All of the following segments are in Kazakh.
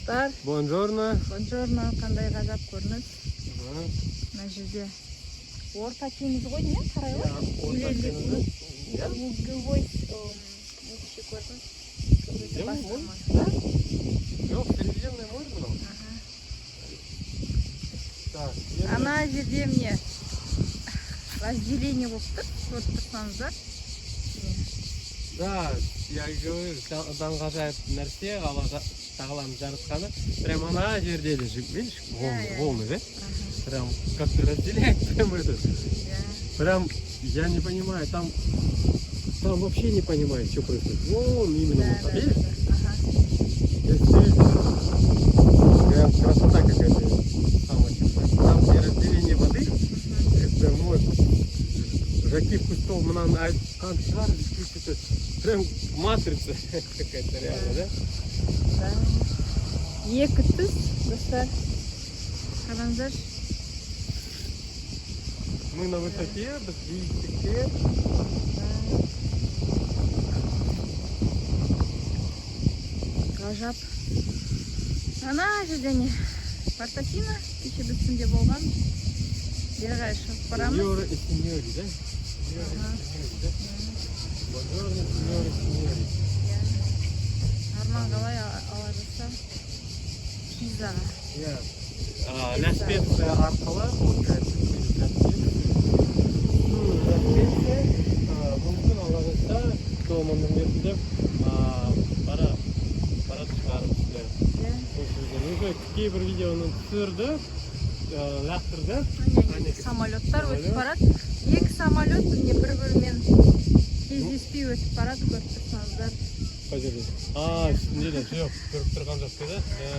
Достар, Buongiorno. Buongiorno, қандай ғажап көрініс. Мына жерде Орта теңіз ғой, не қарай ғой? Орта Или теңізі. Иә. Луговой, неше көрдім? Средиземное море? Да? Жоқ, Средиземное море мынау. Аха. Так, енді Ана жерде, міне, разделение болып тұр, көріп тұрсаңыздар. Міне. Да, я говорю, таңғажайып нәрсе, Алла тағаланың жаратқаны. Прям ана жерде де, видишь, волны, Иә, иә. волны, да? Аха. Прям как-то разделяет прям это. Иә. Прям, я не понимаю, там вообще не понимаю, что происходит. Вон именно Да, вот там, да, видишь? да, да. Ага. Здесь прям красота какая-то. Самое честное. Там, где разделение воды, это вот Жаки Кусто мынаны айтқан шығар, это прям матрица какая-то реально, да? Да. Екі түс, достар. Қараңыздаршы. Мы на высоте, біз биіктікте. Да. Ғажап. Ана жерде не? Портофино, кеше біз түнде болған. Бері қарай шығып барамыз. Signore e signori, да? Signore e Ага. signori, да? Buongiorno, signore e signori. Иә. Арман қалай ала жатса Пизаға. Иә. Ла Специя арқылы, получается, через Ла Специю. Ну, Ла Специя, мүмкін, алла жазса, сол міндетті деп баратын шығармыз сіздер. Иә. Осы жерден. Уже кейбір видеоны түсірді, лақтырды. Міне, Әне, екі самолеттар өтіп самолет. барады. Екі самолет, міне, бір бірімен кездеспей өтіп барады, көріп тұрсаңыздар. Қай жерде? А, үстінде де жоқ, көріп тұрған жоқ да? Да.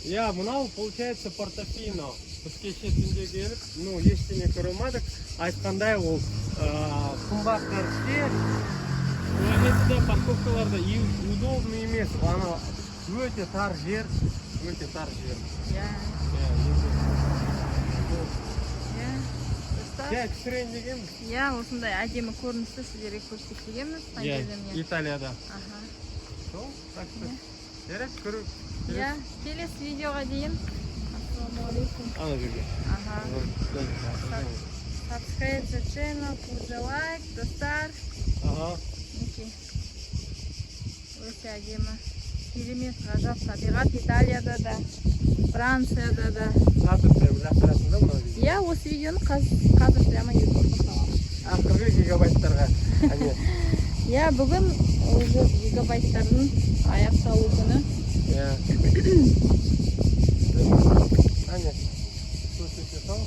Иә, мынау, получается, Портофино. Біз кеше түнде келіп, ну, ештеңе көре алмадық. Айтқандай, ол қымбат нәрсе. Туалеті де, парковкалар да и удобный емес. Ана өте тар жер, өте тар жер. Иә. Иә, енді. Иә. Достар. Иә, түсірейін дегенбіз. Иә, осындай әдемі көріністі сіздерге көрсетіп. Мына Иә, жерде, міне. Италияда. Аха. Сол, так что, жарайды, көріп. Иә, келесі видеоға дейін. Ассалаумағалейкум. Ана жерге. Аха. Subscribe the channel, put the like, достар. Ага. Мінекей. Өте әдемі. Керемет, ғажап табиғат Италияда да, Францияда да. Қазір прям лақтырасың да мынау видео. Иә, осы видеоны қазір прямо Ютубқа саламын. Ақырғы гигабайттарға. Әне. Иә, бүгін уже гигабайттардың аяқталу күні. Иә. Әне. Көрсете сал.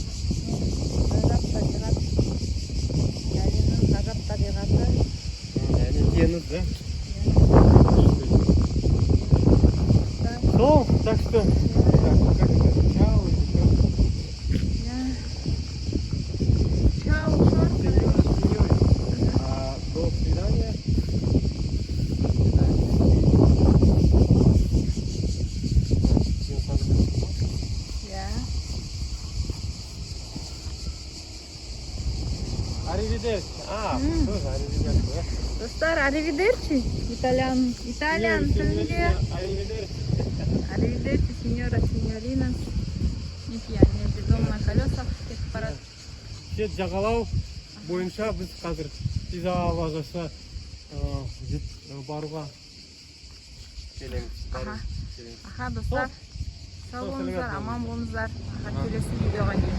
Ғажап табиғат. Әлемнің ғажап табиғаты. Әне теңіз, да? Иә. Да. Сол, так что, так, как это, чао или как? Иә. Чао, чао. Signore, signori. До свидания. До свидания. Так, сен қазір Иә. Arrivederci. А, тоже arrivederci, да? Достар, arrivederci. Итальян Signori, тілінде. Arrivederci. Arrivederci, signora, signorina. Мінекей, ана жерде дом на колесах кетіп барады. Шет жағалау бойынша біз қазір Пиза жаса баруға келеміз. Аха. Келеміз. Аха, достар. Сау Сол, болыңыздар, сәлеметсіз. Аман болыңыздар. Аха, Аха. келесі видеоға дейін.